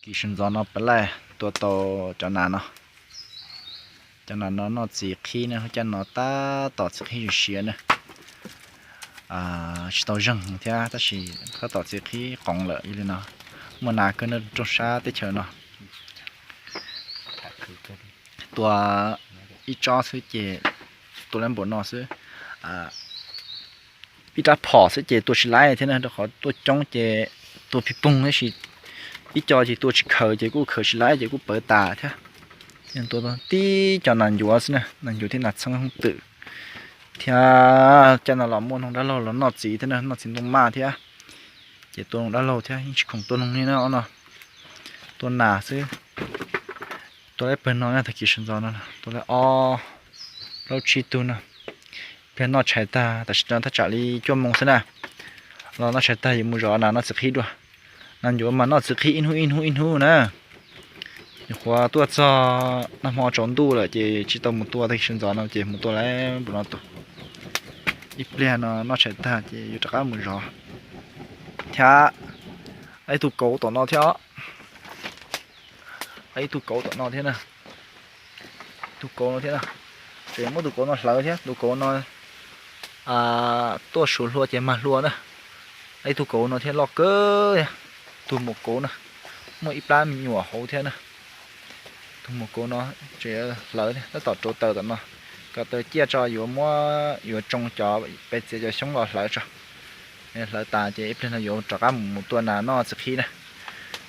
Sawv ntxov no peb laij tua tau cov nas no. Cov nas no noj txiv qhib na, caij no tab tom txiv qhib siav siav na. Tsis tau zeeg thiab tab sis tab tom txiv qhib qoov lawm. Yog li no muaj nas kawg nyob rooj sab teb chaws no. Tua ib tsob xwb ces tua lawm npaum no xwb. Ib rab phom xwb ces tua tsis laib thiab na, rau qhov tuaj coob ces tua pig poog tab sis ib co ces tua tsis khaws ces kuj khaws tsis laib ces kuj pawv tas thiab. Tua tib co nas ncuav xwb na, nas ncuav thiab nas txheeb hoob twm thiab. Caij no los muaj noog dab laug los noj txiv thiab na, noj txiv ntoo maj thiab. Ces tua noog dab laug thiab, yeej tsis khoom tua noog li na ob no. Tua nas xwb. Tua lawm pawg no na, tag kis sawv ntxov no tua lawm ob plaub tsib tug no. Pliag noj tshais tag, tam sim no thaj tsam li cuaj moos xwb na. Los noj tshais tag yuav mus zov nas noj txiv qhib dua. Nas ncuav mas noj txiv qhib ib hnub ib hnub ib hnub na. Nyuam qhuav tuaj txog nag hmo tsaus ntuj lawm ces tsis tau mus tua, tag kis sawv ntxov no ces mus tua lawm npaum no tus. Ib pliag no noj tshais tag ces yuav rov qab mus zov thiab. Ib tug kauv tom no thiab os. Ib tug kauv tom no thiab na. Tus kauv no thiab na. Tseem muab tus kauv no hlawv thiab, tus kauv no tuaj suav hlua ces mag hlua na. Ib tug kauv no thiab loj kawg, tus maum kauv na. Muaj ib plab me nyuam hauv thiab na. Tus maum kauv no tseem hlawv thiab, tab tom rauv taws tom no, kom taws ciaj tso yuav muab, yuav tsoo cov pes txiav cov xyoob los hlawv tso. Hlawv tas ces ib pliag no yuav rov qab mus tua nas noj txiv qhib na.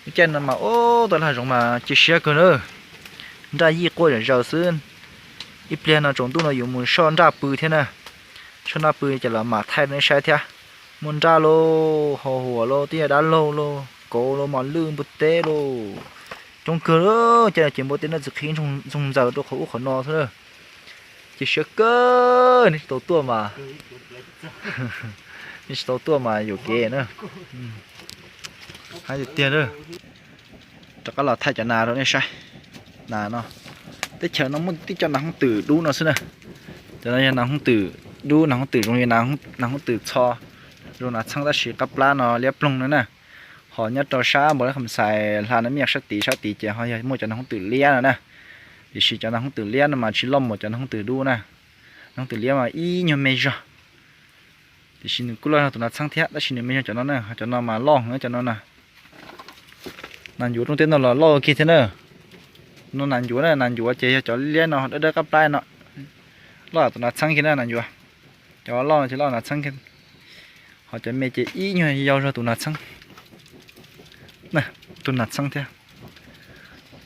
Lub caij no mas ub, tua laj zoov mas cia siab kawg na. Nraj yij quaj zom zaws xwb. Ib pliag no tsaus ntuj no yuav mus soj nraj pw thiab na. Soj nraj pw ces los mam thaij rau nej saib thiab. Muaj nraj lauj, hau huam lauj, tej yam dab laug lauj, kauv lauj, mos lwj, npua teb lauj. Coob kawg, caij no ces npua teb noj txiv qhib ntsoog ntxaws rau qhov ub qhov no xwb na. Cia siab kawg, nej tsis tau tuaj mas, nej tsis tau tuaj mas yuam kev na. Hais tiag tiag na. Rov qab los thaij cov nas rau nej saib. Nas no, teb chaws no muaj tib co nas hoob twm dub no xwb na. Cov no yog nas hoob twm dub, nas hoob twm zoo li nas hoob twm txho, zoo nas txheeb tab sis qab plab no liab ploog no na. Ho nyob rau sab npaum li Kham Xais hla na, miaj sab tid sab tid ces ho yog muaj cov nas hoob twm liab no na. Tiam sis cov nas hoob twm liab no mas tsis loj mus cov nas hoob twm dub na. Nas hoob twm liab mas ib nyuag me zog. Tiam sis nws kuj loj zog tus nas txheeb thiab, tab sis nws me zog cov no na, cov no mas loj heev cov no na. Nas ncuav rooj teb no los loj ua ke thiab na. No nas ncuav na, nas ncuav ces yog cov liab no dawb dawb qab plab no. Loj tus nas txheeb kiag na nas ncuav. Cov loj no ces loj nas txheeb kiag. Ho cov me ces ib nyuag yau zog tus nas txheeb. Tus nas txheeb thiab.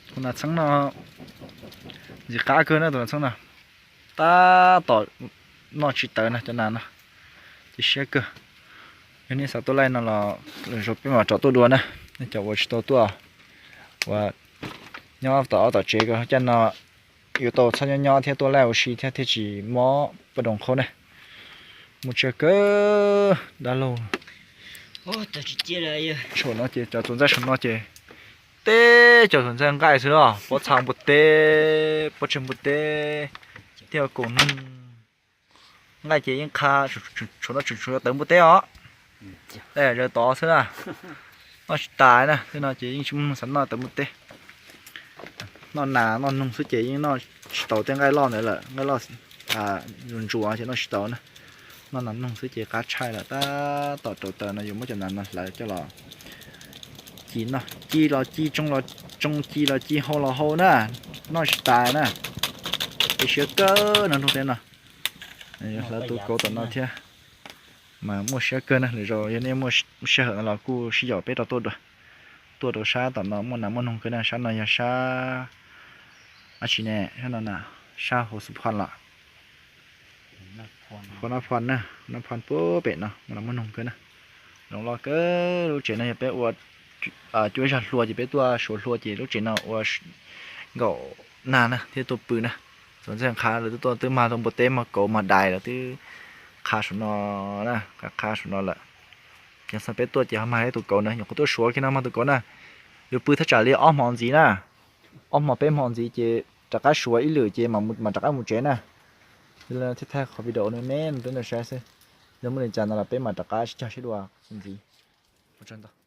Tus nas txheeb no ntxim qab kawg na tus nas txheeb no. Tab tom noj tsis tawv na cov nas no. Cia siab kawg. Yog nej xav tuaj laij no los lwm zaus peb mam rov tuaj dua na. Nej cov uas tsis tau tuaj, uas nyob tom ob tom tsev ko caij no yuav tau txhob nyob nyob thiab tuaj laij ua si thiab thiaj tsis mob poj doos qhaub na. Muaj tsiaj kawg dab laug. Saum no ces cov txuas ntxaij saum no ces teb cov txuas ntxaij nqaij xwb los pob txha npua teb, pob tseg npua teb, thiab kaus noog. Nqaij ces yeej qha, tshuav no tseem tshuav tawv npua teb os. Zaws tod xwb na. Noj tsis tas na, tej no ces yeej tsis muaj neeg xav noj tawv npua teb. Noj nas noj noog xwb ces yeej noj tsis tau tej nqaij loj ntawd lawm, nqaij loj ntsuav ces noj tsis tau na. Noj nas noog xwb ces qab tshaj lawm, tab tom rauv taws no yuav muab cov nas no hlawv coj los ci noj, ci los ci, tsoo los tsoo, ci los ci, hau los hau na, noj tsis tas na. Cia siab kawg no rooj teb no. Hlawv tus kauv tom no thiab. Mas muaj siab kawg na, lwm zaus yog nej muaj sij hawm no los kuj sib yaum peb rau tuaj dua. Tuaj rau sab tom no muaj nas muaj noog kawg na, sab no yog sab dab tsi ne, sab no na, sab hauv Xus Phoj los, hauv Nab Phoj na, Nab Phoj puag pem no muaj nas muaj noog kawg na. Zoo loj kawg, lub tsev no yog peb ua cuab zag hlua ces peb tuaj suav hlua ces lub tsev no ua nkaum nag na thiab tuaj pw na. Txuas ntxaij qha lawv twb tuaj twb mag tau npua teb mag kauv mag dais lawm twb qha saum no na, qha saum no lawm. Ces xav peb tuaj ces ho mag ib tus kauv na, nyuam qhuav tuaj suav kiag no mag tus kauv na. Yuav pw thaj tsam li ob hmo ntxiv na, ob hmo peb hmo ntxiv ces rov qab suav ib lwm ces mam rov qab mus tsev na. Thiab thaij qhov video no me no rau nej saib xwb. Yog muaj li cas no los peb mam rov qab sib cog sib dua ntxiv. Ua tsaug ntau.